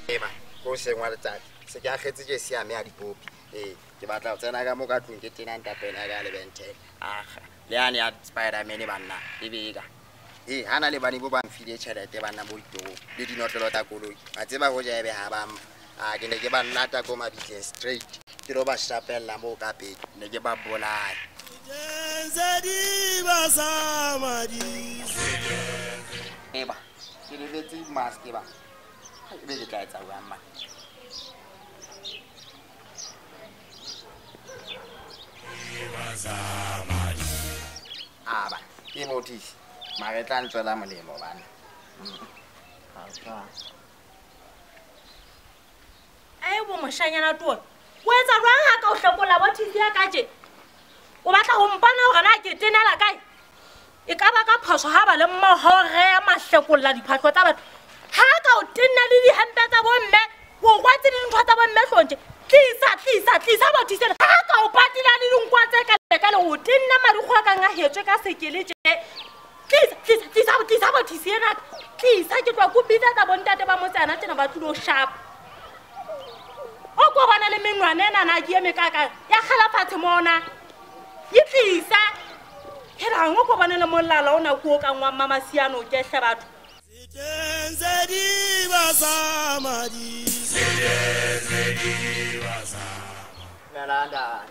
Eba ko sengwa letsatsi se ke akgetse je siame ya dipopi. Ee, ke batla ho tsena ka mo ka tlung ke tena ntapena ka le Ben 10. Aga le yane ya Spider-Man banna e beka. Ee, hana le bane bo ba mfile tjhelete banna mo ditorong le dinotlolo tsa koloi. Ba tseba ho ja ebe ha ba mfa. A ke ne ke ba lata ko mabitleng straight. Ke lo ba shapella moo ka pele. Ne ke ba bolaya. Eba, ke lebetse mask ba. Ebe ke tla etsa jwang man? Aba, ke notice. Mara e tla ntswela molemo bana. Ai bo moshanyana toa. O etsa jwang ha ka o hlokola bothisi ya ka tje? O batla ho mpana hore na ke tenela kae? E ka ba ka phoso ha ba le mmoho re ya mahlekolla diphahlo tsa batho. Ha ka o tenna le dihempe tsa bomme, o kwatse le dintho tsa bomme hlonje. Tlisa tlisa tlisa bothisi. Ha ka o patila le dinkwa tse ka ka le o tenna marukgwe a kang a hetswe ka sekele tje. Tlisa tlisa tlisa tlisa bothisi ena. Tlisa ke tloha ko bitsa tsa bontate ba motsana tjena ba tlilo sharp. O ko bona le menwana ena na ke eme ka ka ya kgala fatshe mona. E tlisa. Hela ngo ko bona le molala ona ko ka ngwa mama siano ke hle batho. Nalanda.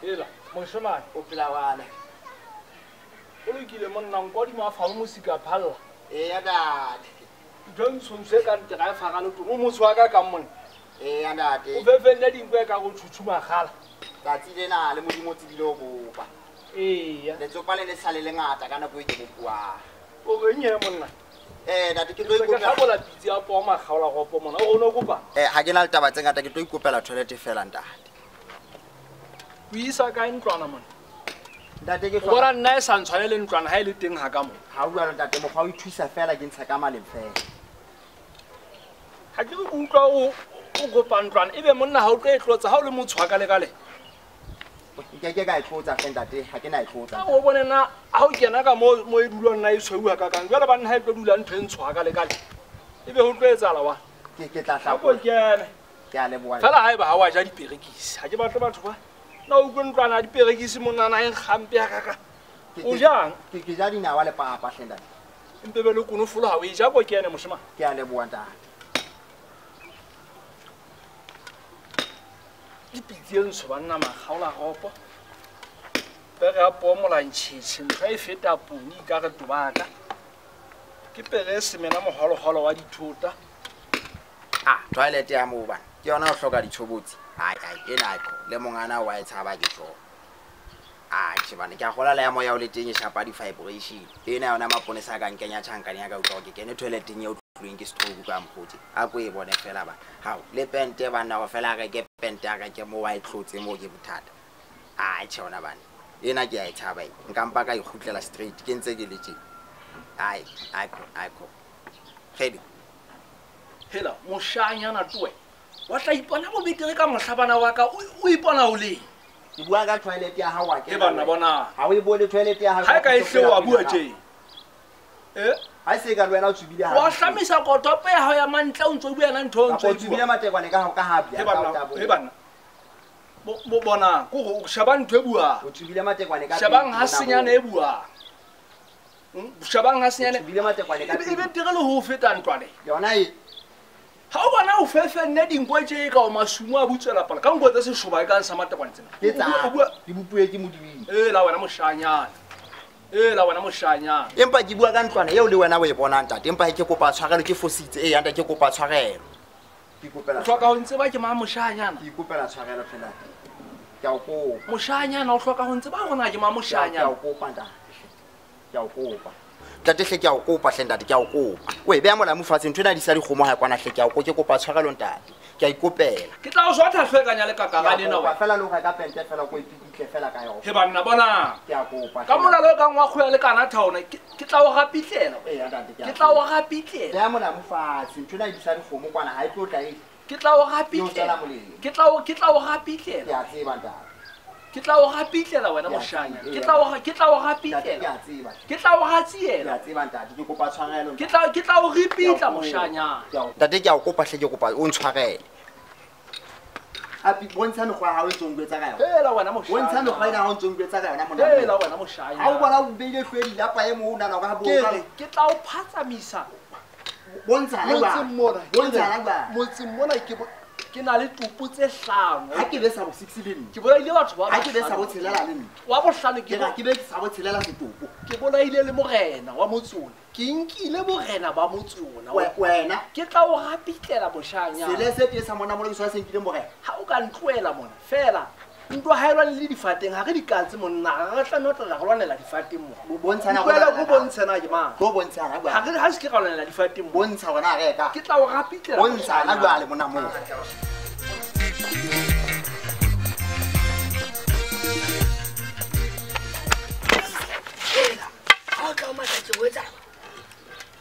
Hela, moshemane o phela wana. O lokile monna nko di mafa mo mosika phalla. Eya ntate. Ntho ntshontshe ka ntle ga e faga le tong o motho wa ka ka monna. Eya ntate. O fefenne dinkwe ka go tshutshuma gala. Tsatsi lena le modimo tsebile o bopa. Eya. Letsopa le le sale le ngata ka nako e ke bopuang. O reng he monna? Ntate ke tlo ikopela. Ke hlabola pitsi ya po makgaola go po mona. O no kopa? Ha ke na le taba tse ngata ke tlo ikopela toilet fela ntate. O isa kae ntlwana mona? Ntate ke hloka. Bona nna e sa ntshwane le ntlwana ha e le teng ha ka mo. Ha o bua ntate mokgwa o ithusa fela ke ntsha ka maleng fela. Ha ke re utlwa o kopa ntlwana ebe monna ha o tlo e tlotsa ha o le motho wa ka le ka le. Ke ka e tlotsa hle ntate ha ke na e tlotsa. O bone na ha o kena ka mo mo e dulong nna e tshweu ka kang. Jwale banna ha e tlo dula ntho e ntsho ha ka le ka le. Ebe ho tlo etsahala wa? Ke tla hla. Ko kene. Ke a leboha. Fela haeba ha wa ja diperekisi. Ha ke batle batho ba. Na o utlwe ntlwana ya diperekisi monna na e nkgampe ya kaka. O jang? Ke ja dinawa le papa hle ntate. Empe be le konofolo ha o e ja ko kene moshemane. Ke a leboha ntate. Dipitsi e ntsho banna makgaola gopo. Pere ya po molantšhetšhe ntho e feta poni ka re tobaka. Ke pere e semena moholoholo wa dithota. Ah, toilet ya moo bana. Ke yona o hloka ditshobotsi. Ai ai ena ko le mongana wa e tshaba ke tlo. Ah, tjhe bana ke a gola le ya moya o le teng e shapa di vibration. Ena yona maponesa ka nkenya tjhankane ya ka utlwa ke kene toileteng eo tlweng ke stroke ka mokgotsi. A ko e bone fela bana. Hao le pente bana go fela re ke pente ya ka ke mo wa e tlotse mo ke bothata. Ah, tjhe ona bana. Ena ke a e tshaba e. Nka mpa ka ikgutlela straight ke ntse ke le tje. Ai ai ko ai ko. Kgedi. Hela moshanyana towe. Wa tla ipona bo betere ka mohlabana wa ka o ipona o leng. Ke bua ka toilet ya hao wa ke. E bana bona. Ha o e bone toilet ya hao. Ha ka e hlewa bua tje. Ha se ka le wena o tsubile ha. Wa hlamisa kotopo ya hao ya mantle o ntso bua na ntho o ntso. O tsubile matekwane ka hao ka ha bya ka o. E bana. Bo bona ko go sheba ntho e bua. O tsubile matekwane ka. Shebang ha senyane e bua. Shebang ha senyane. Tsubile matekwane ka. E betere le ho feta ntlwane. Yona e. Ha o bona o fefenne dinko tje ka o masumo a butswela pala ka nko tsa seshoba e kang sa matekwane tsena. Ke tsa di bupuwe ke modimo. La wena moshanyana. La wena moshanyana. Empa ke bua ka ntlwana eo le wena o e bonang ntate. Empa ke kopa tshwarelo ke fositse. Ee ntate ke kopa tshwarelo. Ke kopela. Hloka ho ntse ba ke mang moshanyana? Ke kopela tshwarelo phela. Ke a o kopa. Moshanyana o hloka ho ntse ba rona ke mang moshanyana? Ke a o kopa ntate. Ke a o kopa. Ntate hle ke a o kopa hle ntate ke a o kopa. O e beha molamu fatshe ntho ena di sa dikgomo ha kwana hle ke a o ke kopa tshwarelo ntate. Ke a ikopela. Ke tla o swatha hlwekanya le kakara lena wa. Fela le ho reka pente fela ko ipikitle fela ka yona. He banna bona. Ke a kopa. Ka molalo ka ngwa kgoya le kana thaona ke tla o rapitlela. Ee ntate ke. Ke tla o rapitlela. Beha molamu fatshe ntho ena di sa dikgomo kwana ha e tlo tla e. Ke tla o rapitlela. Ke tla o rapitlela. Ke a tseba ntate. Ke tla o rapitlela wena moshanya. Ke tla o rapitlela. Ke tla o ratsiela. Ke tseba ntate, ke kopa tshwarelo. Ke tla o ripitla moshanya. Ntate ke a o kopa hle, ke kopa o ntshwarele. Api bontsha mekgwa ya hao e ntsong jwetsa ka yona. Hela wena moshanya. Bontsha mekgwa ena ha o ntsong jwetsa ka yona mona. Hela wena moshanya. Ha o bona o beile hlwedi la pae mo o nana ka bo. Ke tla o phatsamisa. Bontsha la jwang. Bontsha la jwang. Motseng mona ke na le topo tse hlano. Ha ke be sa bo 6 le nne. Ke bolaile batho ba. Ha ke be sa bo tshelela le nne. Wa bohlano ke ke be sa bo tshelela setopo. Ke bolaile le morena wa motsona. Ke nkile borena ba motsona. Wena ke tla o rapitlela moshanya. Sele se teng sa mona mona ke se nkileng morena. Ha o ka ntlohela mona fela. Ntwa ha e lwane le difateng ha re dikatse monna ha re tla no tla re lwanela difateng mo. Bontshana go go bontshana ke mang? Go bontshana jwale. Ha re ha se ke ra lwanela difateng mo. Bontsha hona re ka. Ke tla o rapitlela. Bontshana jwale mona mo.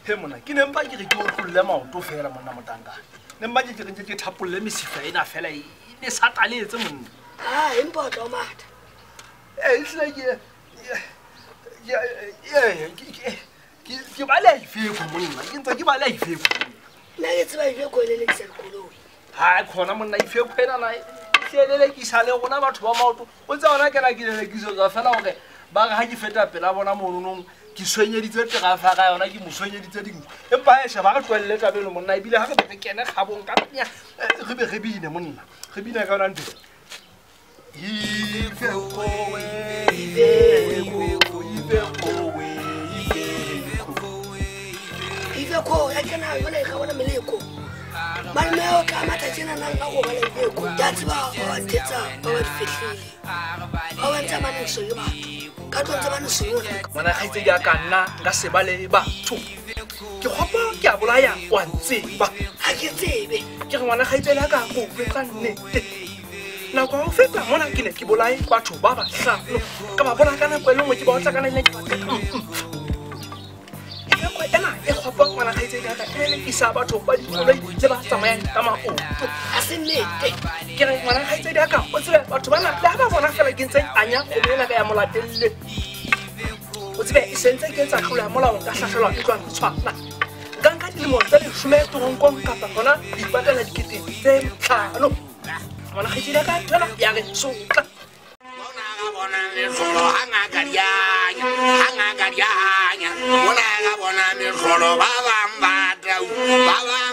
He mona ke ne mpa ke re ke otlolle maoto fela monna motanka. Ne mpa ke re ntse ke thapolle mesifa ena fela e ne sataletse monna. Ah, empa o tla o matha. Eh, ehlile ke baleha ifeko monna. Ke ntse ke baleha ifeko. Nna ke tseba ifeko e lelekisa dikoloi. Ha khona monna ifeko ena na e lelekisa le rona batho ba maoto. O tsa ona kena ke lelekisetswa fela hore ba re ha ke feta pela bona mononong ke tshwenyeditse terafa ka yona ke mo tshwenyeditse dinku. Empa e sheba re tlohelle taba eno monna ebile ha re be re kene kgabong ka penya re be re bine monna. Re bine ka yona ntho. Ifeko ya kena yona e ka bona meleko. Malome o tla matha tjena nang ka go bala ifeko. Ke a tseba ba ba thetsa ba ba di fihlile. Ba ba ntse ba neng so batho. Ka tlo ntse ba neng so yona. Ngwana kgaitsedi ya ka nna nka se bale batho. Ke kgopo ke a bolaya wa ntseba. Ha ke tsebe. Ke re ngwana kgaitsedi ya ka go jwetsa nnete. Nako ya ho feta mona ke ne ke bolaye batho ba bahlano. Ka ba bolaya ka nako e le nngwe ke ba otla ka nna ke ba Ifeko ena e kgopo ngwana kgaitsedi ya ka e lelekisa batho ba dikoloi le ba tsamayang ka maoto. Ha se nnete. Ke re ngwana kgaitsedi ya ka o tsebe batho bana le ha ba bona fela ke ntse anya kgomo ena ka ya molatelle. O tsebe e sentse ke etsa tlolo ya molao ka hlahlelwa ntlwana tshwana. Nka nka dilemo tse 10 toronkong kapa hona ho ipatala 5 000. Ngwana kgaitsedi ya ka ntho ya re sotla. Mona ga bona mehlolo ha ngaka di anya, ha ngaka di anya. Mona ga bona mehlolo ba bang ba tau, ba bang